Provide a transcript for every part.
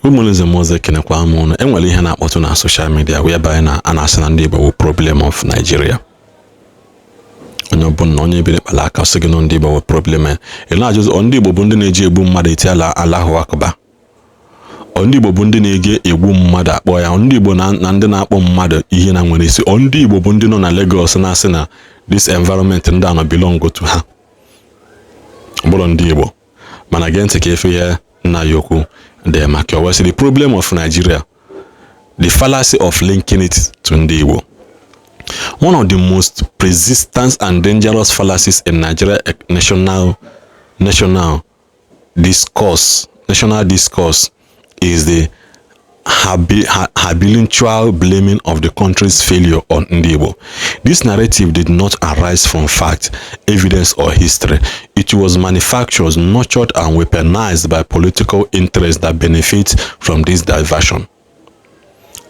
Ụmụnze m ọzọ, ekenekwa m ụnụ. Enwere ihe na-akpọtụ na social media whereby na a na-asị na ndị Igbo bụ problem of Nigeria. Onye ọbụla onye ebere kpara aka sị gị na ndị Igbo bụ problem ya. Ị na-ajụzi, ọ ndị Igbo bụ ndị na-eji egbu mmadụ eti ala Allahu Akbar? Ọ ndị Igbo bụ ndị na-ege egbu mmadụ akpọ ya? Ọ ndị Igbo na ndị na-akpọ mmadụ ihe na nwere isi? Ọ ndị Igbo bụ ndị nọ na Lagos na-asị na this environment ndị a nọ belong to ha? Ọ bụrụ ndị Igbo, mana gee ntị ka efe ihe nna ya okwu dị maka o wee sị, "The problem of Nigeria, the fallacy of linking it to ndị Igbo." One of the most persistent and dangerous fallacies in Nigeria national discourse is the habitual blaming of the country's failure on Ndị Igbo. This narrative did not arise from fact, evidence, or history. It was manufactured, nurtured, and weaponized by political interests that benefit from this diversion.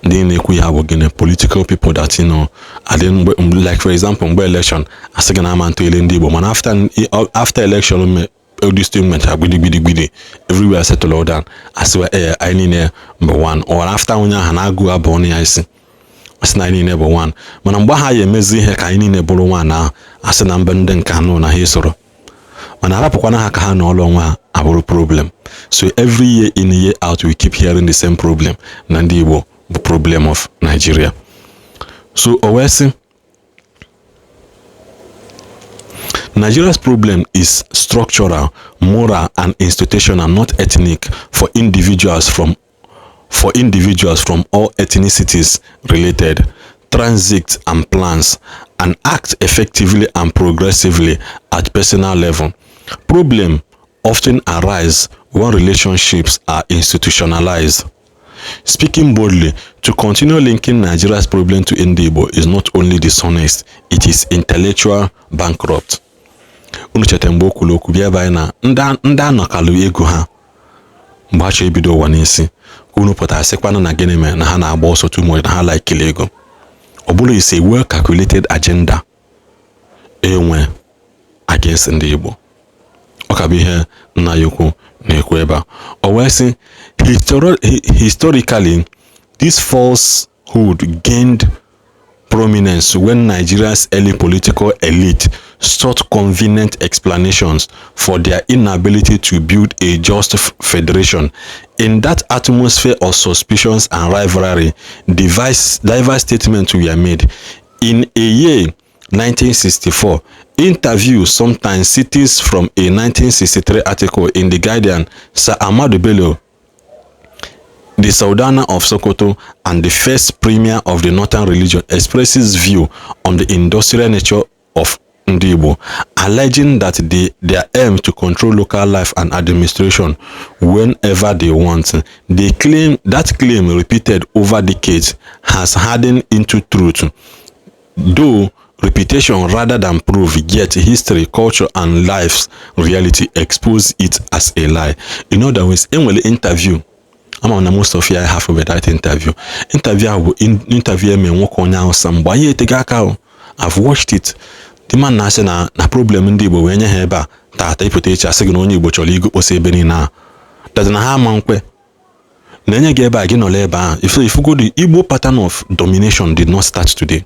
Ndị na-ekwu ya bụ gịnị? Political people that adị mgbe, like for example, mgbe election, asị gị na ama ntụile ndị Igbo, mana after election this thing mecha gbidi everywhere settle down, asịwa ee, anyị niile bụ one, or after onye ahụ na-agụ abụ ọnụ ya isi, asị na anyị niile bụ one. Mana mgbe ha ya emezi ihe ka anyị niile bụrụ one ahụ, asị na mba ndị nke anụ na ha esoro, mana arapụkwana ha ka ha nọọlụ onwe ha abụrụ problem. So every year in, year out, we keep hearing the same problem na ndị Igbo bụ problem of Nigeria. So o wee sị, "Nigeria's problem is structural, moral, and institutional, not ethnic. For individuals from all ethnicities related, transit and plans, and act effectively and progressively at personal level. Problem often arise when relationships are institutionalized. Speaking boldly, to continue linking Nigeria's problem to Ndị is not only dishonest, it is intellectual bankrupt." Unu cheta mgbe o kwuru okwu bịa ebe anyị na ndị anọkalụ ego ha mgbe ha chọrọ ibido ụwa n'isi, ka unu pụtara sịkwanụ na gịnị mere na ha na-agba ọsọ too much, na ha laikili ego. Ọ bụrụ is a well calculated agenda enwe against ndị Igbo. Ọ ka bụ ihe nna ya ukwu na-ekwu ebe a. O wee sị, "Historically, this falsehood gained prominence when Nigeria's early political elite sought convenient explanations for their inability to build a just federation. In that atmosphere of suspicions and rivalry, diverse statements were made. In a year 1964 interview, sometimes cites from a 1963 article in The Guardian, Sir Ahmadu Bello, the Sardauna of Sokoto and the first premier of the northern region, expresses view on the industrial nature of Ndị Igbo, alleging that their aim to control local life and administration whenever they want. The claim, that claim repeated over decades, has hardened into truth. Though repetition rather than proof, yet history, culture, and life's reality expose it as a lie." In other words, enwere interview ama na most of you have read that interview. Interview ahụ bụ interview eme nwoke onye Hausa mgbe anyị etego aka ahụ. I've watched it. The man na-asị na problem ndị Igbo wee nye ha ebe a tata ịpụta echi, asị gị na onye Igbo chọrọ igo kposa ebe niile ahụ that na ha ama nkwe na-enye gị ebe a, gị nọrọ ebe ahụ. If you go, the Igbo pattern of domination did not start today.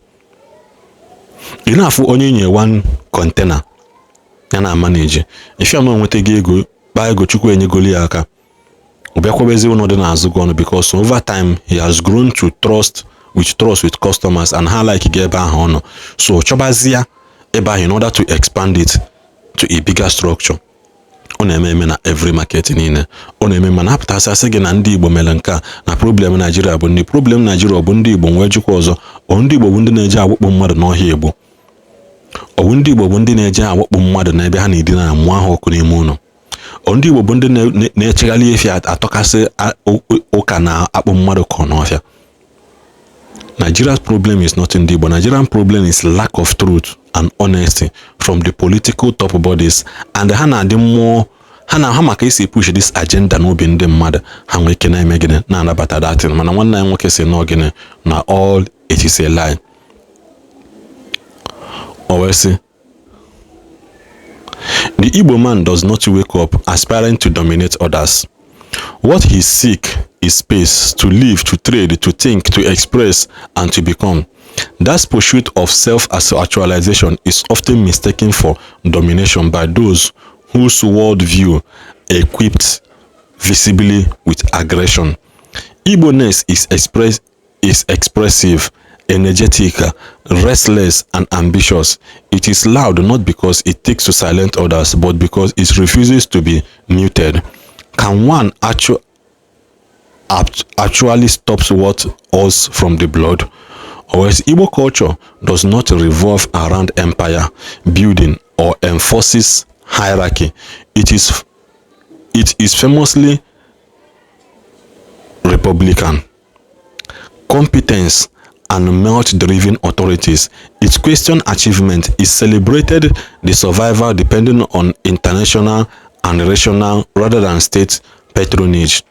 Ị na-afụ onye nye one container ya na manage ife na onweta gị ego kpaa ego, Chukwu enyegoli ya aka, ọ bịakwabezi ụlọ dị n'azụ gị ọnụ, because over time he has grown to trust with customers and ha like gị ebe ahụ ọ nọ, so chọbazie ebe ahụ in order to expand it to a bigger structure. Ọ na-eme eme na every market niile ọ na-eme, mana apụtasị asị gị na ndị Igbo mere nke a, na problem Naijiria bụ ndị problem Naijiria bụ ndị Igbo. Nwee jikwa ọzọ, ọ ndị Igbo bụ ndị na-eji awakpo mmadụ n'ọhịa egbu? Ọ bụ ndị Igbo bụ ndị na-eji awakpo mmadụ n'ebe ha na-edina mụọ ha ọkụ n'ime ụlọ? Ọ ndị Igbo bụ ndị na-echegharị efi atọkasị ụka na akpụ mmadụ kọ n'ọfịa? Nigeria's problem is not ndị Igbo. Nigerian problem is lack of truth and honesty from the political top bodies, and ha na-adị mmụọ ha na ha maka esi push this agenda n'obi ndị mmadụ, ha nwee ike na-eme gịnị, na-anabata datin. Mana nwanne anyị nwoke si nọ gịnị na all it is a lie. O wee sị, "The Igbo man does not wake up aspiring to dominate others. What he seek its space, to live, to trade, to think, to express, and to become. That pursuit of self-actualization is often mistaken for domination by those whose worldview equipped visibly with aggression. Igbo-ness is expressive, energetic, restless, and ambitious. It is loud not because it takes to silence others, but because it refuses to be muted. Can one actually stop what oozes from the blood? Or as Igbo culture does not revolve around empire building or enforces hierarchy. It is famously republican. Competence and merit-driven authorities. Its question achievement is celebrated, the survival depending on international and rational rather than state patronage.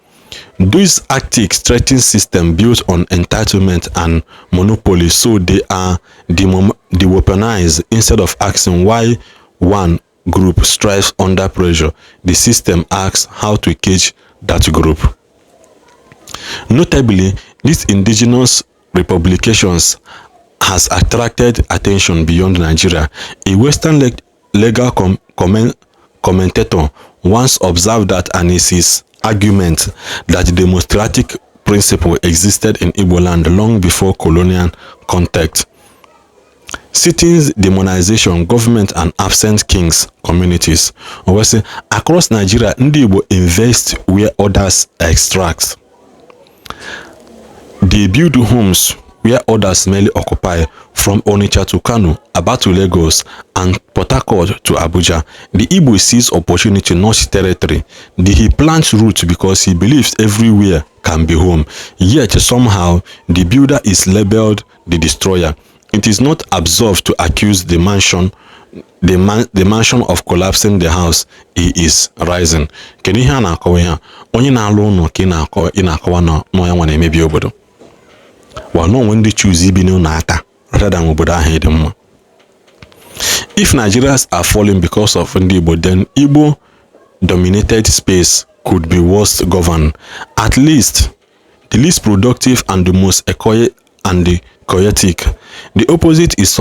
These arctic threatening system built on entitlement and monopoly, so they are de-weaponized. Instead of asking why one group thrives under pressure, the system asks how to cage that group. Notably, this indigenous republicanism has attracted attention beyond Nigeria. A Western legal commentator once observed that Anisi's argument that democratic principle existed in Igbo land long before colonial contact, citing demonization, government and absent kings communities. O wee sị, across Nigeria, ndị Igbo invest where others extract. They build homes where others merely occupy, from Onitsha to Kano, Aba to Lagos, and Port Harcourt to Abuja. The Igbo sees opportunity, not territory. He plants roots because he believes everywhere can be home. Yet somehow, the builder is labeled the destroyer. It is not absurd to accuse the mansion of collapsing the house he is rising. Kedu ihe a na-akọwa ihe a? Onye na-alụ ụlọ ka ị na-akọwa na ya nwa na-emebi obodo. Wa na onwe ndị choose ibi n'ụlọ ata rather than obodo ahụ ịdị mma. If Nigerians are falling because of ndị Igbo, then Igbo dominated space could be worst governed. At least the least productive and the most echoic and the chaotic. The opposite is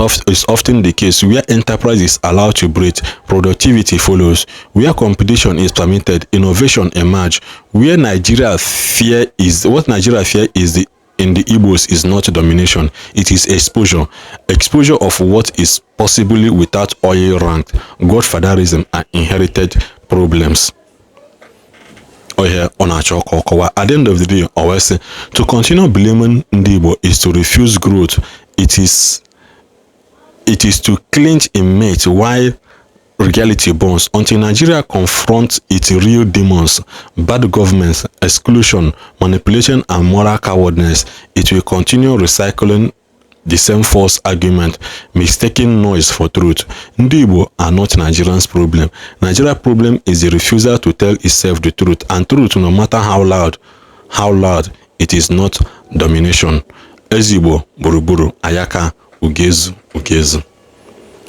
often the case. Where enterprise is allowed to breathe, productivity follows. Where competition is permitted, innovation emerge. Where Nigeria fear is what Nigeria fear is the in the Igbos is not domination, it is exposure. Exposure of what is possibly without oil rank, godfatherism and inherited problems. Ohe ọ na-achọ ka ọ kọwa. At the end of the day, ọ wee sị, to continue blaming ndị Igbo is to refuse growth. It is to clinch in myth while reality burns. Until Nigeria confronts its real demons, bad governance, exclusion, manipulation, and moral cowardness, it will continue recycling the same false argument, mistaking noise for truth. Ndị Igbo are not Nigerians' problem. Nigeria problem is the refusal to tell itself the truth, and truth, no matter how loud, it is not domination. Eze Igbo gburugburu ayaka ugezu ugezu.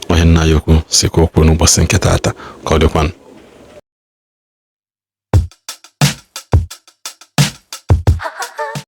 Onye nna ya ukwu si ka okwu n'ụbọchị nke taata ka ọ dịkwanụ.